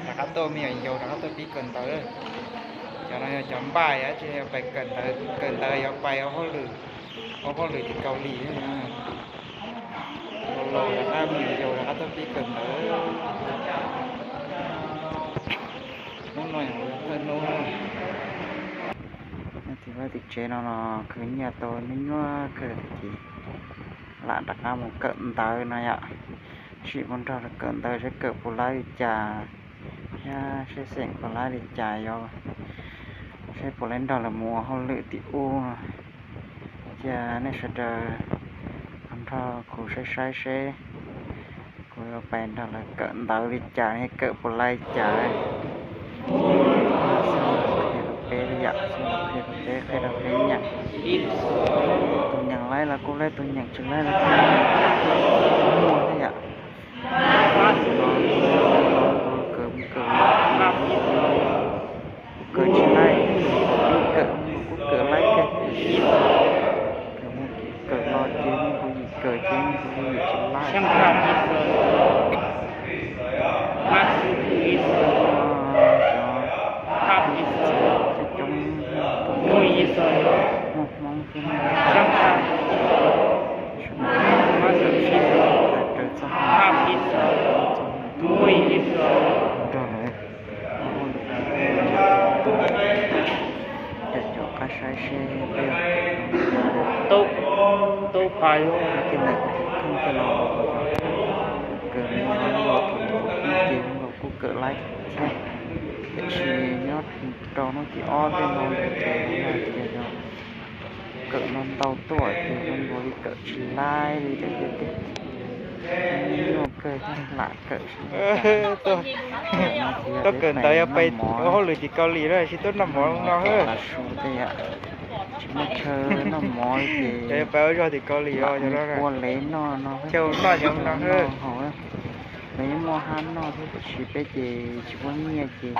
Rov qab tuaj me nyuam yaus rov qab tuaj pib kawm ntawv. Cov no yog cov npaj dab tsi, yog pais kawm ntawv, kawm ntawv yuav pais ua hauj lwm, ua hauj lwm tim Kaus Lim. Los los rov qab me nyuam yaus rov qab tuaj pib kawm ntawv. Hnub no yog thawj hnub. Tim vaj tim tsev no los khwv nyiaj tau nyuaj nyuaj kawg ces lam rov qab mus kawm ntawv no yom. Sim mus nrog lawv kawm ntawv seb kawm puas laib li cas thiab seb xeem puas laib li cas, yog seb puas laib nrog lawv mus ua hauj lwm tim ub no. Cia nej sawv daws nrog kuv saib saib seb kuv yuav pais nrog lawv kawm ntawv li cas, kawm puas laib li cas. Qhia rau peb li yom, qhia rau peb, qhia rau peb nyeem. Tus nyeem laib los kuj laib, tus nyeem tsis laib los kuj muaj thiab yom. Kawm, kawm, kawm tsis laib, kawm, kuj kawm laib kawg. Kawm, kawm los ces muaj kuv yim kawm ces muaj kuv yim tsis laib. Cov coob coob, muaj Hmoob thiab muaj raws txog nrog lawv. Cov cov qab saib seb peb, peb tus kheej tej los kawm mus los tus tus kheej ces los kuj kawm laib thiab. Tiam sis nyob rau hnub tim ob tej no lawm ces yog tias yog kawm no ntau tuaj ces zoo nkaus li kawm tsis laib li lawm tiag tiag. Nyuaj kawg thiab lam kawm. Tuaj kawm ntawv yog pais ua hauj lwm tim Kaus Lim na, tsis tuaj noj mov no. Su tej yom, tsis muaj chaw noj mov li ces pais ua zog tim Kaus Lim os. Ua lev noj no, chaw noj noj haus, lawv yeej muaj hab noj thiab tiam sis peb ces tsis muaj nyiaj ces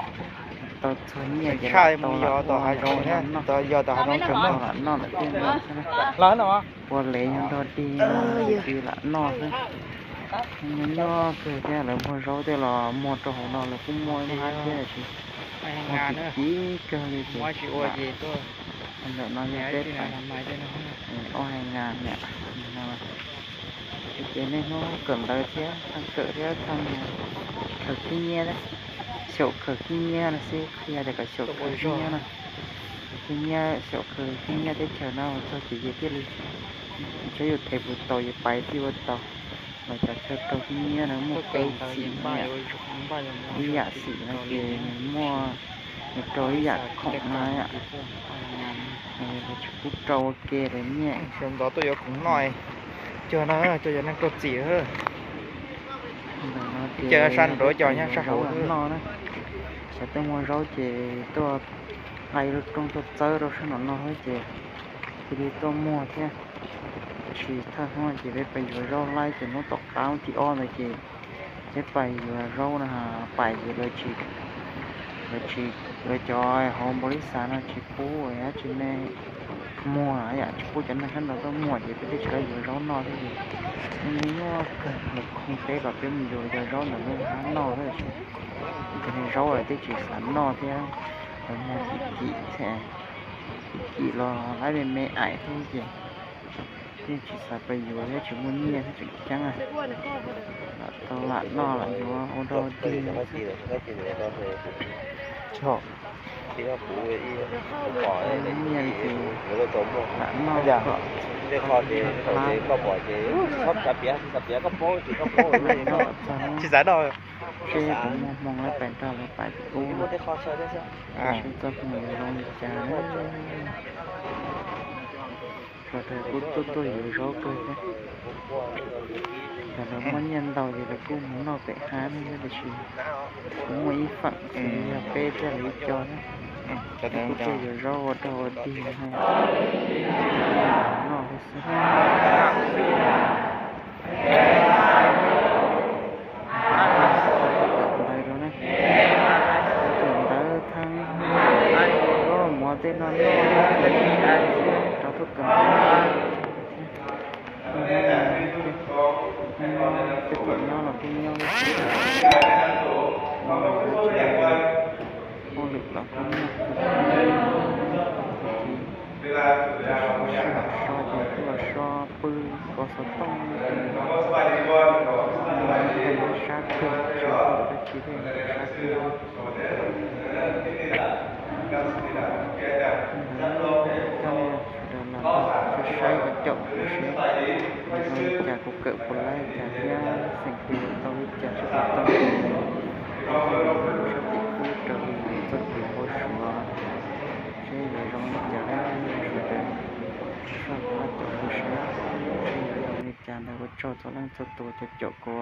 tau txog nyiaj ces tshaj mus yos tom hav zoov thiab, yos tom hav zoov tseem muaj. Lam noj lawm thiab no. Ua lev nyob nrog dig no ces lam noj xwb. Nyob nyob kawg thiab, lawv muag zaub tej los muag rau hauv no lawv kuj muaj ib hab thiab tiam sis muag tsis kiv kawg li ces ntawm no yog peb pais ob hais ngas niam. Ces niaj hnub kawm ntawv thiab, txog kawm thiab txog khaws khib nyiab, xyaum khaws khib nyiab no xwb, qhia tias kom xyaum khaws khib nyiab no. Khib nyiab, xyaum khaws khib nyiab teb chaws no mus txog ces yus thiaj li, saib yus thev puas tau yus pais thiaj ua tau. Los cov chaw rau khib nyiab no muaj peb xim, ib yam xim no ces nws muaj, nws rau ib yam khoom no yom. Lawv tsis pub rau ua ke lawv nyiaj. Xyov ntov tuaj yuav khoom noj, cog no cog cov neeg rau txim. Ntawm no ces sab nraud cov nyob sab hauv noj na. Xyov tuaj muag zaub ces tuaj nqa ib lub rooj tuaj txawb rau sab nraum no xwb ces cia li tuaj muag thiab. Tab sis thawj hnub ces peb pais yuav zaub laib ces hnub tom qab hnub thib ob ntawd ces peb pais yuav zaub no, pais ces lawv tsis, lawv tsis, lawv cov hauv npaum li xav no tsis pub dab tsi ne, muag yam tsis pub cov neeg sab nraud tuaj muag ces peb thiaj tsis tau yuav zaub noj thiab ces nyuaj nyuaj kawg, lawv khoom peb kom peb mus yuav cov zaub ntawm lub hab noj thiab. Cov niag zaub lawv twb tsis xav noj thiab, lawv muag kim kim thiab, kim kim los laib me me aim thiab ces yeej tsis xav pais yuav thiab tsis muaj nyiaj thiab tseem ceeb. Lam tau lam noj lam yuav ua dog ua dig. Nyiaj ces lam noj kom, lam noj kom txog hnub seb puas muaj hmoo lawv pais nrog lawv pais tim ub, seb txoj hmoo yuav zoo li cas. Sawv daws kuj tuaj tuaj yuav zaub kawg thiab. Thaum lawv muaj nyiaj ntau ces lawv kuj mus noj pem hab no thiab, tiam sis kuv muaj ib feem xwb, yog peb thiab lawv ib co thiab. Kuj tuaj yuav zaub ua dog ua dig no, noj thiab xwb. Kawm ntawv rau ne, kawm ntawv thaum zaub mov tej no noj, rov tuaj kawm ntawv thiab. Tej thaum nyob los kuj nyob, hauj lwm los kuj nyuaj kawg, ces sib haum so ces tuaj so pw pov xov tooj, sab kawg, sab kawg, sab kawg. Ntawd coj nej sawv daws los saib saib ua caum kuv seb zoo li cas, kuv kawm puas laib li cas thiab xeem twg tau li cas seb puas tau. Sab tim kub raws li txoj kev npau suav seb yuav zoo li cas, sawv daws soj qab caum kuv saib seb yuav zoo li cas ntawd. Ua tsaug txhua leej txhua tus cov caum kuv.